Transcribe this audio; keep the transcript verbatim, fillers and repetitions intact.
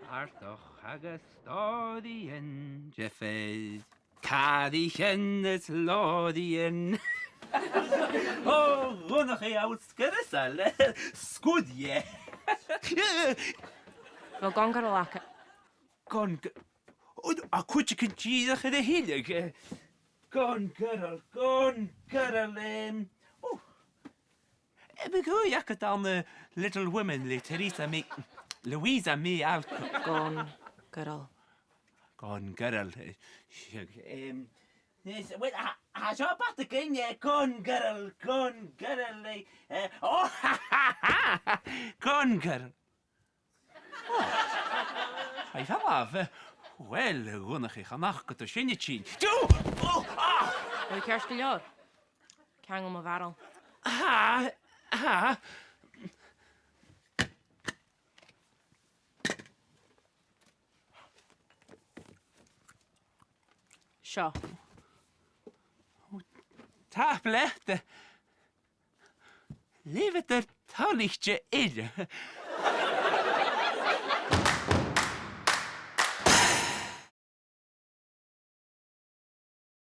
Àrdachadh agus stòiridhean, diofar càraichean is lòraichean. Ò, Dhonnchaidh, tha thu sgurrasail. Sguir dheth. Bheil gun goireal agad? Gun g-, ò, a' chuid a' cur dìreach air a thuilleadh. Gun goireal, gun goireal, em, ò. Am biodh ùidh agad ann an, eh, Little Women le Theresa May, Louisa May Alcott? Gun goireal. Gun goireal, eh, seadh, em, yes, well, tha, tha seo bàta againn, eh, gun goireal, gun goireal, eh, eh, ò, ha, ha, ha, gun goireal. Ò. Tha i fada, eh, well, a Dhonnchaidh, chan fhaca tu sin a' tighinn. Dù! Ò, ah! Tha thu ceart gu leòr. Ceangail mo bharail. Tha, tha. Seo. Tapadh leat. Leugh e ort toilichte uile.